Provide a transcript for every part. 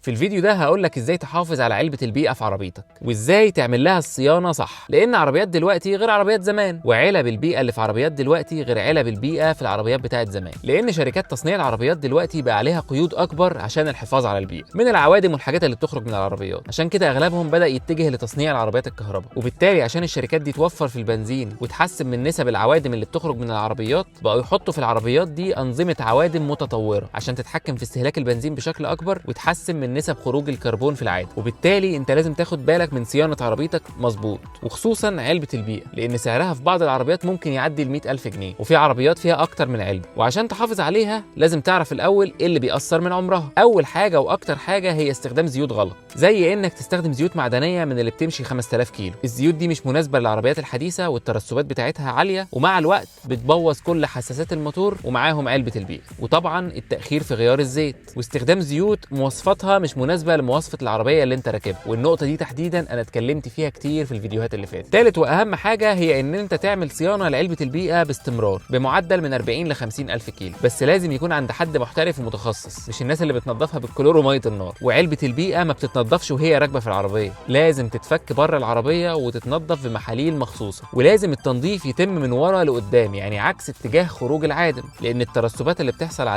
في الفيديو ده هقول لك ازاي تحافظ على علبة البيئة في عربيتك وازاي تعمل لها الصيانة صح، لان عربيات دلوقتي غير عربيات زمان، وعلب البيئة اللي في عربيات دلوقتي غير علب البيئة في العربيات بتاعت زمان، لان شركات تصنيع العربيات دلوقتي بقى عليها قيود اكبر عشان الحفاظ على البيئة من العوادم والحاجات اللي بتخرج من العربيات. عشان كده اغلبهم بدأ يتجه لتصنيع العربيات الكهرباء، وبالتالي عشان الشركات دي توفر في البنزين وتحسن من نسب العوادم اللي بتخرج من العربيات، بقوا يحطوا في العربيات دي انظمة عوادم متطورة عشان تتحكم في استهلاك البنزين بشكل اكبر وتحسن من نسب خروج الكربون في العادم. وبالتالي انت لازم تاخد بالك من صيانة عربيتك مظبوط، وخصوصا علبة البيئة، لان سعرها في بعض العربيات ممكن يعدي ال 100,000 جنيه، وفي عربيات فيها اكتر من علبة. وعشان تحافظ عليها لازم تعرف الاول ايه اللي بيأثر من عمرها. اول حاجة واكتر حاجة هي استخدام زيوت غلط، زي انك تستخدم زيوت معدنية من اللي بتمشي 5000 كيلو. الزيوت دي مش مناسبة للعربيات الحديثة والترسبات بتاعتها عالية، ومع الوقت بتبوظ كل حساسات الموتور ومعاهم علبة البيئة. وطبعا التاخير في غيار الزيت، واستخدام زيوت مواصفاتها مش مناسبة لمواصفه العربية اللي انت راكبها، والنقطة دي تحديدا انا اتكلمت فيها كتير في الفيديوهات اللي فاتت. ثالث واهم حاجة هي ان انت تعمل صيانة لعلبه البيئة باستمرار بمعدل من 40 ل 50 الف كيلو، بس لازم يكون عند حد محترف ومتخصص، مش الناس اللي بتنظفها بالكلور ومية النار. وعلبة البيئة ما بتتنضفش وهي راكبه في العربية، لازم تتفك بره العربية وتتنضف بمحاليل مخصوصة، ولازم التنظيف يتم من ورا لقدام، يعني عكس اتجاه خروج العادم، لان الترسبات اللي بتحصل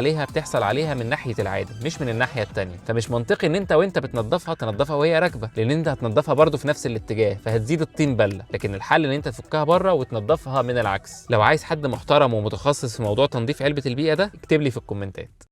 عليها من ناحية العادم مش من الناحية الثانية. فمش منطقي ان انت وانت بتنضفها تنضفها وهي راكبه، لان انت هتنضفها برده في نفس الاتجاه فهتزيد الطين بله. لكن الحل ان انت تفكها بره وتنضفها من العكس. لو عايز حد محترم ومتخصص في موضوع تنظيف علبة البيئة ده اكتب لي في الكومنتات.